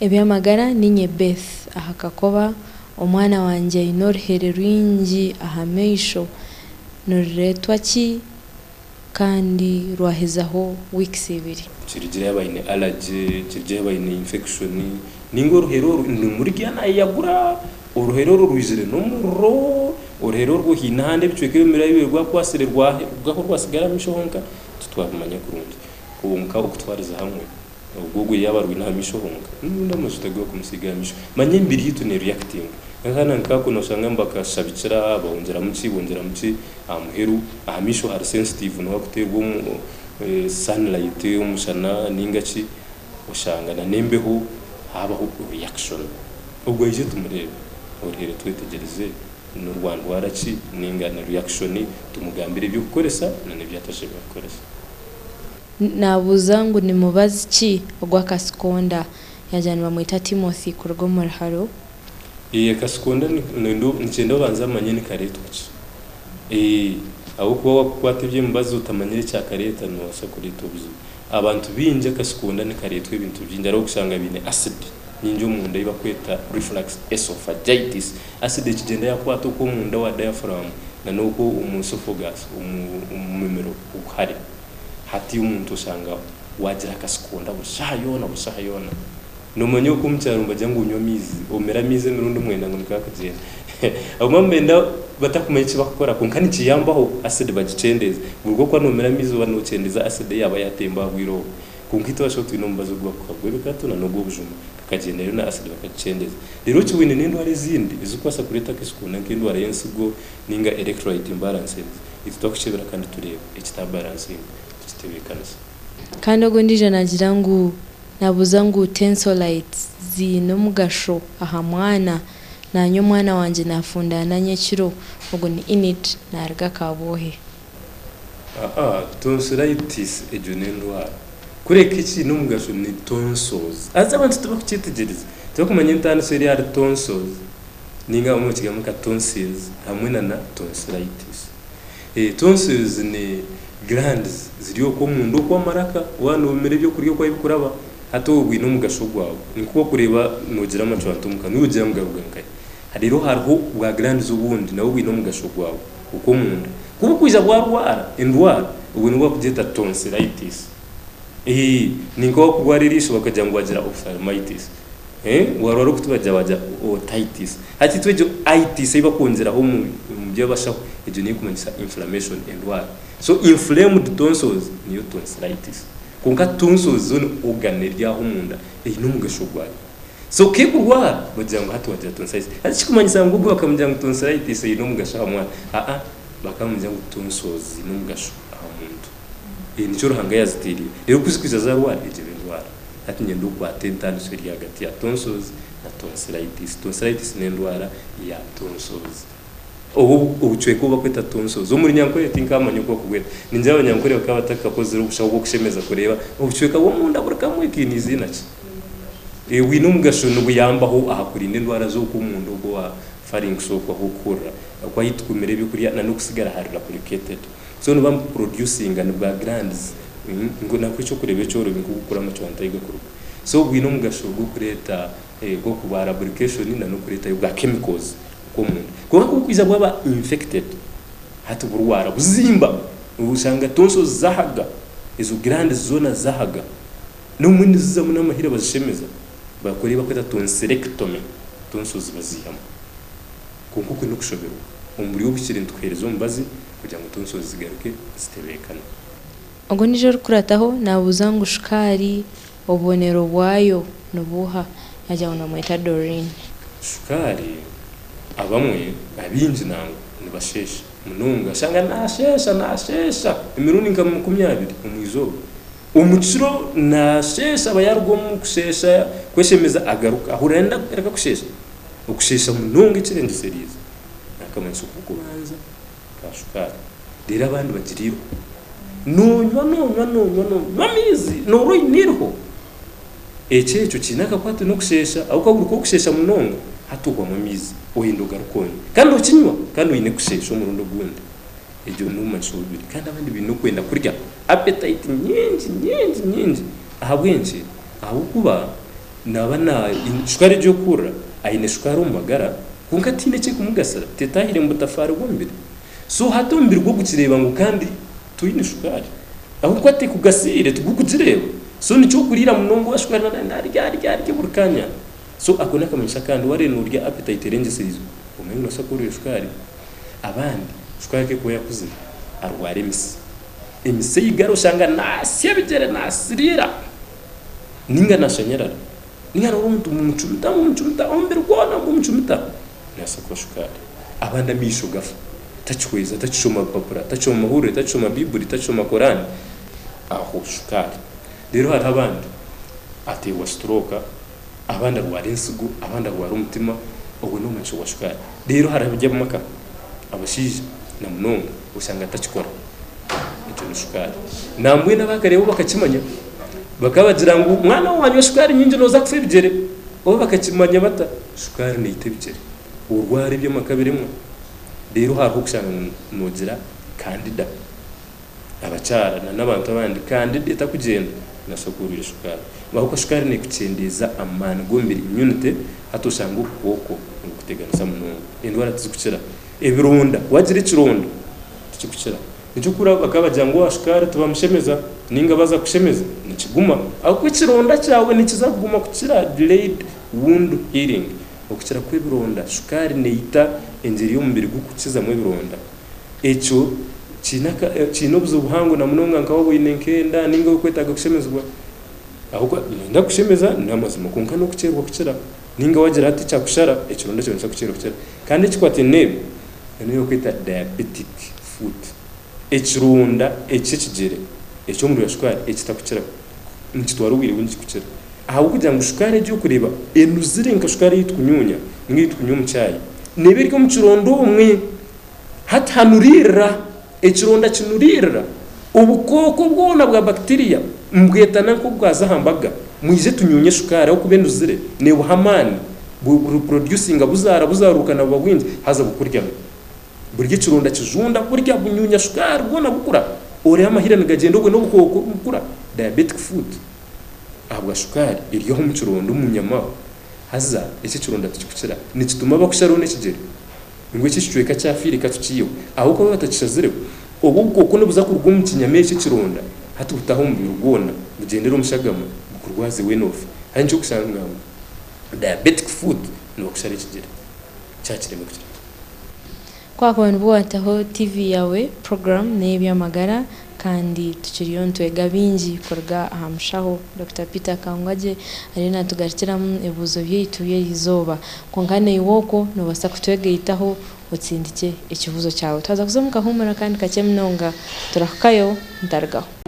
Eby'amagara Niinye Beth aha Kakoba, omwana wangye aine oruhere rwingi aha maisho, nirureetwa ki kandi rwahezaho weeks ibiri? Kirugire yaaba aine allergy, kirugire yaaba aine infection, ninga oruhere oru nimurya nayeyagura, oruhere oru rwizire n'omuriro, oruhere orwo haine ahandi ebicweka ebimwe ebi rwakwatsire rwarugaho rwatsigara aha maisho honka, titwabimanya kurungi. Kwonka okutwariza hamwe, Ogwo ogwo yaaba arwine aha maisho honka, n'obundi amajuta agu barikumusiiga aha maisho. Manya emibiri yaitu neereactinga. Nk'akaana nk'ako nooshanga nibakashabikira, bongyeramu ki, bongyeramu ki, aha muheru aha maisho hari sensitive nooba kuteerwa omu sunlight, omushana nainga ki, oshanga na n'embeho haabaho reaction. Ogwo aije tumureebe, oruheere twetegyereze n'orwa ndwara ki nainga ni reaction, tumugambire eby'okukoresa na n'ebi atashemereire kukoresa. Naabuuza ngu ni mubazi ki ogw'akasikonda? Yaagira nibamweta Timothy kuruga omuri Haro. Eeh akasikonda nikyenda obanze amanye nikareetwa ki. Eeh ahabw'okuba wakukwata eby'emibazi otamanyire ekyakareeta nobaasa kureeta obuzibu. Abantu baingi akasikonda nikareetwa ebintu bingi hariho okushanga baine acid nyingi omunda ei bakweta reflux esophagitis. Acid ekigyenda yakwata okwo omunda owa diaphragm na n'okwo omu esophagus omu mumiro hare. Hati omuntu oshanga wagira akasikonda buri shaaha yoona buri shaaha yoona. Noomanya oku omu kyaro nibagira ngu onywe amaizi, omire amaizi emirundi mwenda ngu nikwo gakugyenda. Abamwe nibenda batakumanya eki bakukora kwonka nikiyambaho asidi bagikyendeeza. Buri obu orikuba noomira amaizi oba nookyendeeza asidi eyaaba yaatemba aha bwire obwo. Kwonka itwe abashaho twine omubazi ogu barikuha gw'ebikatu na n'ogw'obujuma gakagyenda yoona asidi bakagikyendeeza. Reero okiboine n'endwara ezindi ezirikubaasa kureeta akasikonda nk'endwara y'ensigo nainga electrolyte imbalances. Itwe twakukyebera kandi tureeba ekitabaransinga tukitebeekanisa. Kandi ogwo ondiijo naagira ngu naabuuza ngu tensolites ziine omugasho aha mwana? Naanye omwana wangye naafundaana nyekiro. Ogwo ni Enid naaruga Kabwohe. Aa tonsillitis egyo n'endwara. Kureka ekiine omugasho ni tonsils. Haza abantu tibakukyetegyereza. Tibakumanya entaaniso eri ahari tonsils ninga omu kigambo nka tonsils hamwe na na tonsillitis. Tonsils ni glands ziri okwo omunda okwo amaraka waaba nomira ebyokurya oku ahu bikuraba hati obwo bwine omugasho gwawe. Ni nkoku orikureeba nogira amacwanta omu kanwa iwe ogira ngu garuga nkahi. Reero hariho bwa glands obundi nabwo bwine omugasho gwawe okwo omunda. Ku burikwija bwarwara endwara obwo nibwo barikugyeta tonsillitis. Ni nk'owakurwara eriisho bakagira ngu wagira ophthalmitis. Warwara okutu bagira wagira otitis. Hati itwe egyo itis ei bakwongyeraho omu by'abashaho egyo niyo erikumanyisa inflammation, endwara. So inflamed tonsils niyo tonsillitis. Kwonka tonsils zo ni organ eri aho omunda eine omugasho gwayo. So ku ekurwara bagira ngu hati wagira tonsillitis. Hati tikikumanyisa ngu ogwo bakamugira ngu tonsillitis eine omugasho aha mwana. Aa, bakamugira ngu tonsils ziine omugasho aha muntu. Nikyo Ruhanga yaaziteereire. Reero ku zirikwija zaarwara, egyo eba endwara. Hati niinyenda okwate entaaniso eri ahagati ya tonsils na tonsillitis. Tonsillitis n'endwara ya tonsils. Obu obucweka obu barikweta tonsils. Omu Runyankore tinkaamanya oku barikubweta. Ningira Abanyankore bakaba batakakozire obushaho bw'okushemeza kureeba obucweka bw'omunda buri kamwe kaine eiziina ki. Bwine omugasho nibuyambaho aha kurinda endwara z'okw'omunda okwo owa pharynx okwo ahu orikuhurira, oku ahu tukumira ebyokurya n'okusigara hari lubricated. So niba nibuproducinga ni bwa glands ngu nakuha ekyokureeba ekyorobi nk'oku amacwanta ahu gakuruga. So bwine omugasho gw'okureeta gw'oku lubrication na n'okureetayo bwa chemicals okw'omunda. Kwonka ku burikwija bwaba infected hati burwara buzimba oshanga tonsils zahaga ezo glands zoona zahaga n'obumwe nizizamu n'amahire bazishemeza bakora ei barikweta tonsillectomy tonsils baziihamu. Kwonka okwo n'okushoberwa. Omu buryo obuhikire nitukuheereza omubazi kugira ngu tonsils zigaruke zitebeekane. Ogwo ondiijo orikukurataho naabuuza ngu shukaari obubonero bwayo nibuuha? Yaagira ngu naamweta Doreen. Shukaari abamwe abaingi nangwa nibasheesha munonga oshanga naasheesha naasheesha emirundi nka 20 omu izooba. Omu kiro naasheesha aba yaaruga omu kusheesha kweshemeza agaruka ahurira arenda kugaruka kusheesha. Okusheesha munonga ekirengyesereize n'akamanyiso k'okubanza ka shukaari. Reero abandi bagira eiriho. Noonywa, noonywa, noonywa, noonywa amaizi nooba oine eiriho. Ekyo ekyo kiine akakwate n'okusheesha ahabw'okuba buri ku orikusheesha munonga hati ohwamu amaizi oyenda ogaruke onywe. Kandi okinywa kandi oine kusheesha omurundi ogundi. Egyo n'obumanyiso bubiri. Kandi abandi baine okwenda kurya, appetite nyingi, nyingi, nyingi. Ahabw'enki? Ahabw'okuba. Naaba na shukaari egi orikuhurira, aine shukaari omu magara kwonka tihaine eki erikumugasira, tetaahire mu butafaari bw'omubiri. So hati omubiri gwo gukireeba ngu kandi toine shukaari ahabw'okuba tekugasiire, tigurikugireeba. So nikyo orikuriira munonga owa shukaari naaba narya arya arya buri kaanya. So ako n'akamanyiso akandi, waareeba noorya appetite erengyesereizwe, omanye ngu noobaasa kuba oriire shukaari. Abandi shukaari ku erikuba yakuzire, arwara emitsi. Emitsi eyigara oshanga naasya ebigyere naasiriira. Ninga nashanyarara, ninga noba omuntu mumucumita mumucumita omubiri gwona gumucumita nasa kuba shukaari. Abandi amaisho gafa, takihweza, takishoma bupapura, takishoma mahurire, takishoma Baiburi, takishoma Korani, aho shukaari. Reero hariho abandi ateerwa sitoroka, abandi arwara ensigo, abandi arwara omutima, ogwo n'omugisha gwa shukaari. Reero hariho abari omu maka, abashaija na munonga oshanga atakikora. Ekyo ni shukaari. Nambwenu abaakareeba bakakimanya, bakabagira ngu mwana we wanywa shukaari nyingi nooza kufa ebigyere. Bo bakakimanya bata? Shukaari neita ebigyere. Orwara eby'amaka biremwa. Reero hariho okushanga ngu noogira kandida. Abakyara na n'abantu abandi, kandida etakugyenda nobaasa kuba orwaire shukaari. Ahabw'okuba shukaari neekukyendeeza amaani g'omubiri, immunity, hati oshanga obukooko nibukuteganisa munonga. Endwara tizikukira. Ebironda, waagira ekironda tikikukira. Nikyo kuri bakaba bagira ngu owa shukaari tibamushemeza ninga baza kushemeza nikiguma ahabw'okuba ekironda kyawe nikiza kuguma kukira, delayed wound healing, okukira kw'ebironda. Shukaari neita engyeri y'omubiri gukukizamu ebironda. Ekyo kiine kiine obuzibu buhango na munonga nka waaba oine nk'enda ninga orikwetaaga kushemezibwa. Ahabw'okuba nooyenda kushemeza n'amazima kwonka n'okukyerwa kukira ninga wagira hati kyakushara ekironda kyawe nikiza kukyerwa kukira. Kandi ekikwataine n'ebyo niyo barikweta diabetic foot, ekironda eky'ekigyere eky'omubiri gwa shukaari ekitakukira nikitwara obwire bwingi kukira ahabw'okugira ngu shukaari egi orikureeba enuzire nka shukaari ei turikunyuunya ninga ei turikunywa omu chai neeba eri omu kironda omwe. Hati hanuriirira, ekironda kinuriirira, obukooko bwona bwa bacteria nibwetana nk'obwaza aha mbaga, mwije tunyuunye shukaari ahabw'okuba enuzire neebuha amaani, bu reproducinga, buzaara buzaarurukana buba bwingi haza bukuryamu. Burya ekironda kijunda burya bunyuunya shukaari bwona bukura, oreeba amahira nigagyenda obwe n'obukooko bukura, diabetic foot, ahabwa shukaari eri aho omu kironda omu nyama aho, haza eki ekironda tikikukira, nikituma bakusharaho n'ekigyere. Ngu eki ekicweka kyafiire ka tukiiheho. Ahabw'okuba batakishazireho, obwo obukooko nibuza kuruga omu kinyama eki ekironda hati butaahe omu mubiri gwona, bugyendere omu shagama, bukurwaze weena ofe. Hati nikyo orikushanga ngu diabetic foot nibakushara ekigyere kyakirema kukira. Ku wakuba nibwo wataho TV yawe, program n'eyebyamagara Kandi tukiriyo nitwega bingi kuruga aha mushaho Dokita Peter Kangwagye ariyo natugarukiramu ebibuuzo byaitu by'erizooba. Kwonka naiwe okwo nobaasa kutwegaitaho otsindikye ekibuuzo kyawe. Twaza kuza omu kahuumuro akandi kakye munonga, turahukayo mutarugaho.